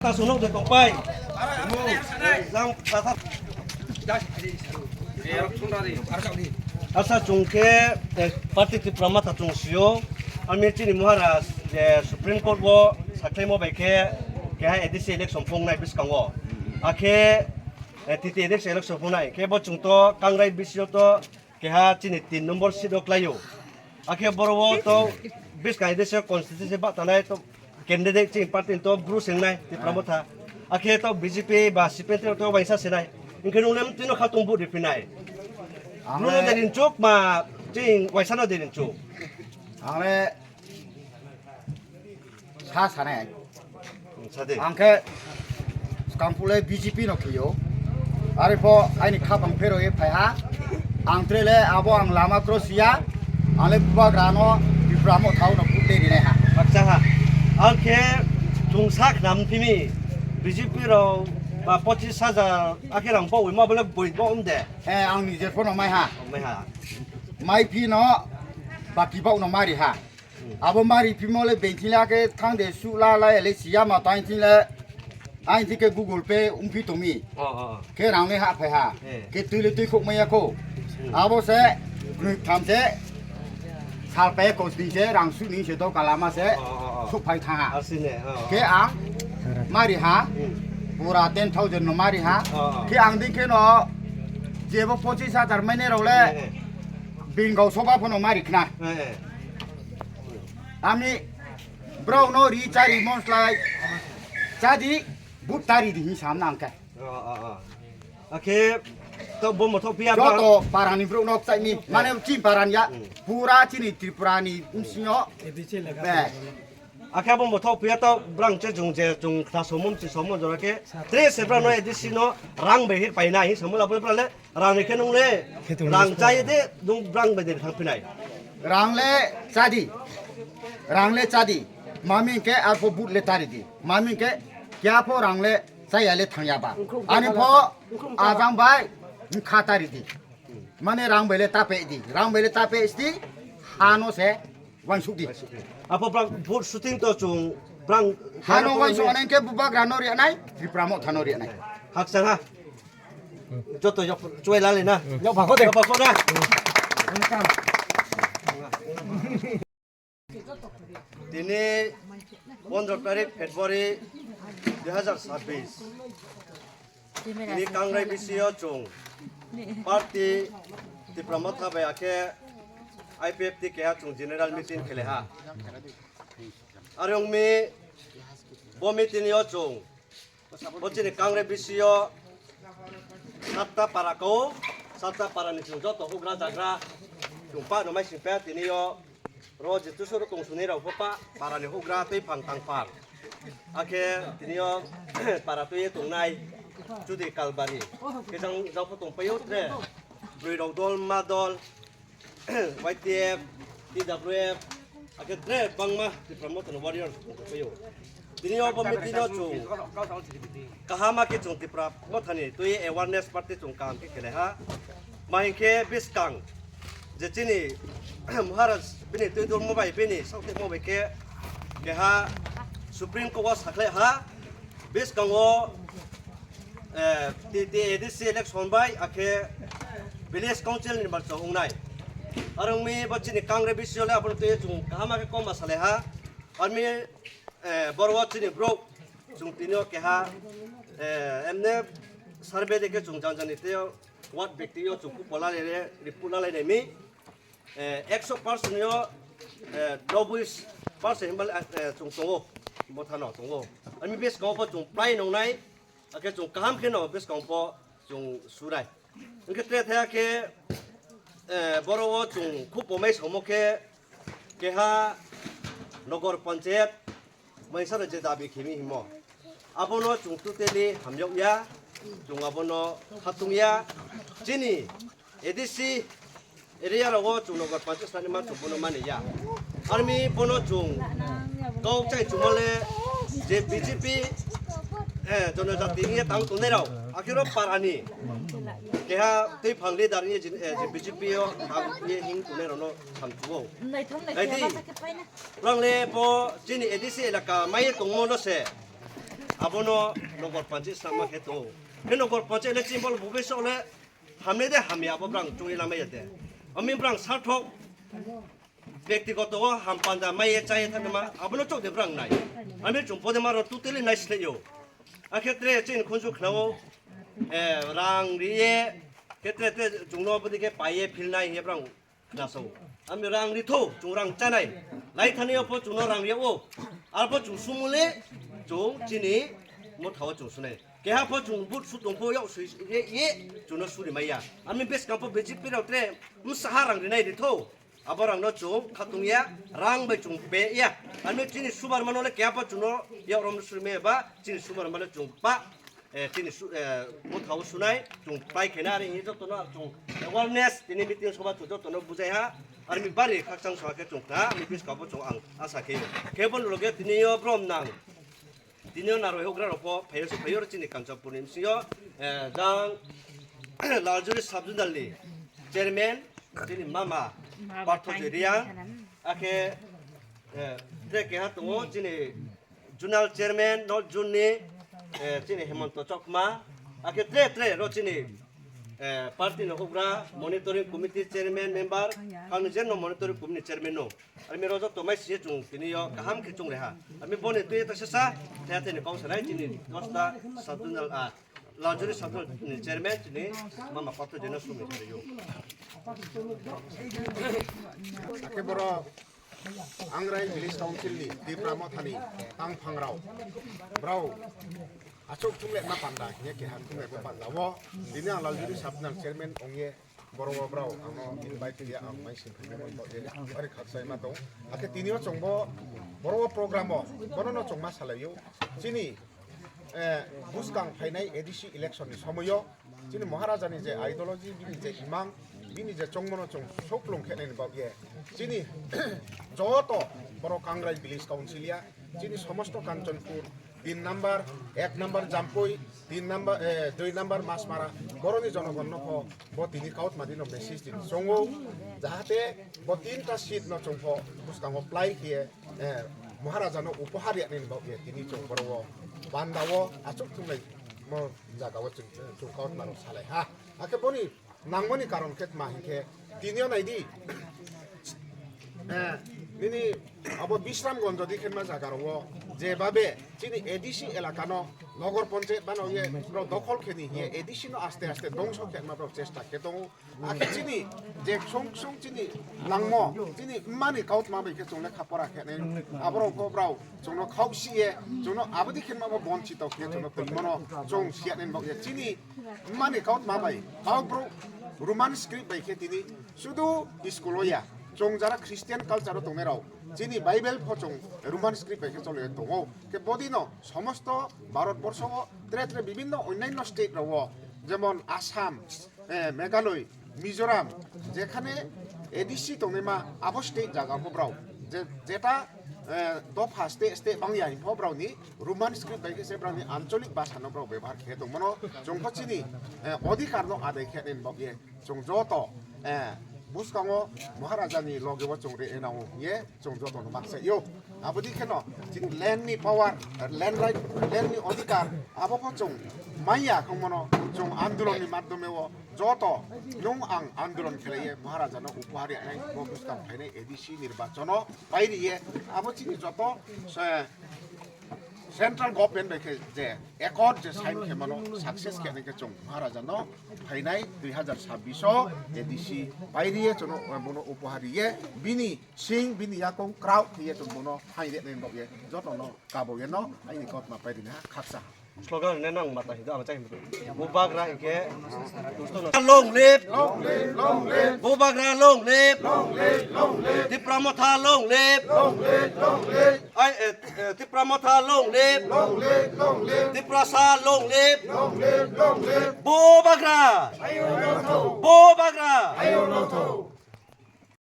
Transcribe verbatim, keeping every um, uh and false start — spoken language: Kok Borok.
Ta sunok de tongpai. Jang khathar. Asa chungke, eh, party Tipra Motha chung sio. Ami chini Maharaj, je Supreme Court bo saklaimo bai khe, keha A D C election phungnai bwskango. Akhe, eh, T T A election phungnai. Khe bo chwng to Kangrai B C O to keha chini tin number seat o klaio. Akhe boro o to bwskang A D C constituency ba tanai to candidate chini party to Bru sengnai Tipra Motha. Akhe to B J P ba C P M to waisa senai. Inkhe nung nem tino khatung bu ripinai. Bru no derin chuk ma chini waisa no derin chuk. Ang le sa sanai. Sadi. Ang khe skang pule B J P no khiyo. Ari pho aini khapang phero ye phai ha. Ang tre le abo ang lama cross ya. Ang le bubagra no Tipra Motha no pute rinai ha. Baksa ha. Ang khe chung sak nam phimi B J P rok ba pochis hajar akhe rang bo ma bole boi bo um de. Eh, ang nije pho no mai ha. Mai ha. Mai phi no baki bau no mari ha. Abo mari phimo le bengthi la khe thang de su la la le siya ma tain thin le. Ain thi khe Google Pay um phi tong mi. Oh, oh, oh. Khe rang le ha phai ha. Eh. Khe twi le twi khok maya ko. Hmm. Abo se gnui tham se sal pe ko sni se rang su ni se do kala ma se. Oh, oh, oh. Su phai thang ha. Asine, oh, oh. Khe ang mari ha. Hmm. Pura ten thousand no mari ha. Oh, oh. Khe ang din khe no jebo pochis hajar mai ne rok le. Eh, eh. Bingau soba pho no mari khna. Eh, eh. Ami brao no ri chari mon slai chadi but tari di hin sam nang khe. Oh, oh, oh. Akhe to bo mothok pia ba. Joto parani brao no chai mi. Mane chin parani ya. Hmm. Pura chini Tripura ni bsing yo. Be. Akhe bo mothok pia to brang che jung je jung khna somum chi somum jora khe. Tre se brao no A D C no rang behir paina hin somum la bra le. Rang ni khe nung le, rang chai de, nung brang bai de thang phinai. Rang le chadi. Rang le chadi. Mami khe arpho but le tari di. Mami khe kya pho rang le chaya le thang ya ba. Ani pho ajang bai kha tari di. Mane rang bai le tape di. Rang bai le tape sti hano se wansuk di. Apo brang but shooting to chung brang hano wansuk anen khe bubagra no ri anai, Tripura Motha no ri anai. Haksa ha. Joto yok chuai lale na. Yok bhakho de. Yok bhakho na. Tini pondro tarik February dui hazar sabbish. Tini Kangrai B C O chung party Tipra Motha bai akhe I P F T keha chung general meeting khele ha. Are ong mi bo meeting yo chung Bo chini Kangrai B C O satta para ko, satta para ni chung joto hugra jagra chung pa no mai sing pa tini yo ro je tusu ro tong suni rok pa para ni hugra tei phang tang par. Akhe tini yo para twi tongnai chudri kalbari. Kejang jao pho tong payo tre. Broi rok dol ma dol. Y T F, T W F, akhe tre bangma Tipra Motha ni warrior tongpaio. Tini o bo meeting o chung kaham khe chung Tipra Motha ni twi awareness party chung kaham khe khelai ha. Ma hinkhe bwskang je chini Maharaj bini twi dormo bai bini saktimo bai khe keha Supreme Court o sakhlai ha. Bwskango, eh, T T A D C election bai, akhe village council ni bal chong wngnai. Arwng mi bo chini Kangrai B C O le abono twi chung kaham khe kom ma salai ha. Armi, eh, boro chini bro chung tini o keha, eh, emne survey de khe chung janjani tei ward bekti o chung kupola le re, report la lai nai mi. Eh, ekso percent yo, eh, noboi percent hinba le, eh, chung tongo, Motha no tongo. Ani bwskango pho chung plai nongnai, akhe chung kaham khe no bwskango pho chung surai. Hwnkhe tre thaya khe, eh, boro o chung khub bomai somo khe keha Nogor Panchayat, Maisano je dabi khimi himo, abono chung totally hamyok ya, chung abono khatung ya. Chini A D C area rogo chung Nogor Panchayat sani ma chung bono mani ya. Armi bono chung kau chai chumale je B J P, eh, jonojati ni tang tongnai rok, akhiro parani keha tei phang leader ni je, eh, je B J P o ang ye hing tongnai rok no samchugo. Naidi. Rang le bo chini A D C elaka mai tongmo no se. Abono nokor panchayat swnamma khe tongo. Khe nokor panchayat le chimbol bubai sok le hamle de hamya abo brang chungwi lamaya de. Ami brang sarthok bektigoto o ham panda maiye chaye thangma abono chok de brang nai. Ami chung pode maro totally nai slei yo. Akhe tre chin khunju khnao, eh, rang riye, khe tre tre chungno bodi khe paiye philnai ye brang. Khnaso. Ami rang ritho, chung rang chanai. Lai thani opo chungno rang rio. Arpo chung sumule, chung chini mothao chung sunai. Keha po chung but su tongpo yok sui ye, ye, chungno suri maya. Ami bes kampo B J P rok tre, msaha rang rinai ritho. Abo rangno chung khatung ya, rang bai chung pe ya. Ami chini subar mano le keha po chungno yok rom suri maya ba, chini subar mano chung pa. Eh, chini su-, eh, mothao sunai, chung pai khe na, ari hini jotono chung awareness, tini meeting soba chung jotono bujai ha, ari mi bari khakchang soha khe chung ta, mi bis kabo chung ang asa khe. Khe bo loge tini yo brom nang, tini yo narwai hugra rok pho, phayo se phayo chini Kanchanpur ni bisingo, eh, jang, Laljuri sub zonal ni chairman, chini mama, Partho Jeriang, akhe, eh, tre keha tongo, chini Zonal chairman, North Zone ni, eh, chini Hemanta Chakma, akhe tre tre ro chini, eh, party no hugra, monitoring committee chairman member, kangni jen no monitoring committee chairman no. Ami ro joto mai si chung tini yo kaham khe chung reha. Ami boni twi ta sesa, the the ni kong sanai chini dosta sub zonal a, Laljuri sub zonal ni chairman chini mama Partho Jeriang sumi thari yo. Ake boro Angrai Village Council ni Tipra Mothani tangphangrao, brao achuk thumlekma panda hinya keha thumlekma panda o tini ang Laljuri sub zonal chairman ongye boro o brao ano invite ya ang mai sing thumlekma ori khakchai ma tong. Akhe tini o chongbo boro o program o bono no chongma salaio chini, eh, buskang phainai A D C election ni somoio chini Maharaja ni je ideology, bini je imang, bini je chongmano chong soklong khe nai ni bagwi chini joto borok Kangrai Village Council ya, chini somosto Kanchanpur, tin number, ek number Jampui, tin number, eh, dui number Masmara, boroni jonogon no pho bo tini kautma dino message din chongo, jahate bo tinta seat no chong pho bwskango plai khe, eh, Maharaja no upohar ya nini bagwi tini chong boro o panda o achuk thumlai mo jaga o chwng, chwng kautma rok salai ha. Akhe boni nangmani karon khe tma hinkhe tini o naidi, eh, nini abo Bisramganj jodi khenma jaga rok o jebabe chini A D C elaka no nogor panchayat bano ye bro dokhol kheni hiye A D C no aste aste dongso khenma bro chesta khe tongo. Akhe chini je ksung ksung chini langmo, chini mani kautma bai khe chwng lekha pora khe nai. Aborok bo brao chwngno khausi ye, chwngno abodi khe mabo bonchito khe chwngno tongmano chwng siya nai bok ye. Chini mani kautma bai, kau bro Roman script bai khe tini sudu school o ya. Chwng jara Christian culture o tongnai rao, chini Bible pho chwng Roman script bai khe chole tongo. Khe bodino somosto Bharat borsho o tre tre bibinno onnanno state rao, jemon Assam, eh, Meghalaya, Mizoram, jekhane A D C tongnaima abo state jaga pho brao, je, jeta, eh, dopha state, state bangya hinpho brao ni Roman script bai khe se brao ni ancholic bhasha no brao bebohar khe tongmano, chwng pho chini, eh, odhikar no adai khe nai bok ye, chwng joto, eh, bwskango Maharaja ni loge o chwng re enao ye. Chwng joto no baksa yo. Aboni kheno chini land ni power, land right, land ni odhikar, abo pho chwng manya khongmano chwng andolon ni madhyome o joto nwng ang andolon khlaiye Maharaja no upohar yanai bo bwskang phainai A D C nirbachon o pairiye abo chini joto se central government bai khe je accord je sign khe mano success khe nai khe chwng Maharaja no phainai dui hazar sabbish o A D C pairiye chwng no bono upohar ye bini Sing bini yakung krauk khe ye chwng bono hai de nai bok ye joto no kabo ye no aini kotma pai rina khaksa. Slogan ne nang mata hida ama chai mutu. Bubagra hingke long live, long live, long live. Bubagra long live, long live, long live. Tipra Motha long live, long live, long live. Ai, eh, eh, Tipra Motha long live, long live, long live. Tiprasa long live, long live, long live. Bubagra, ayo no tho. Bubagra, ayo no tho.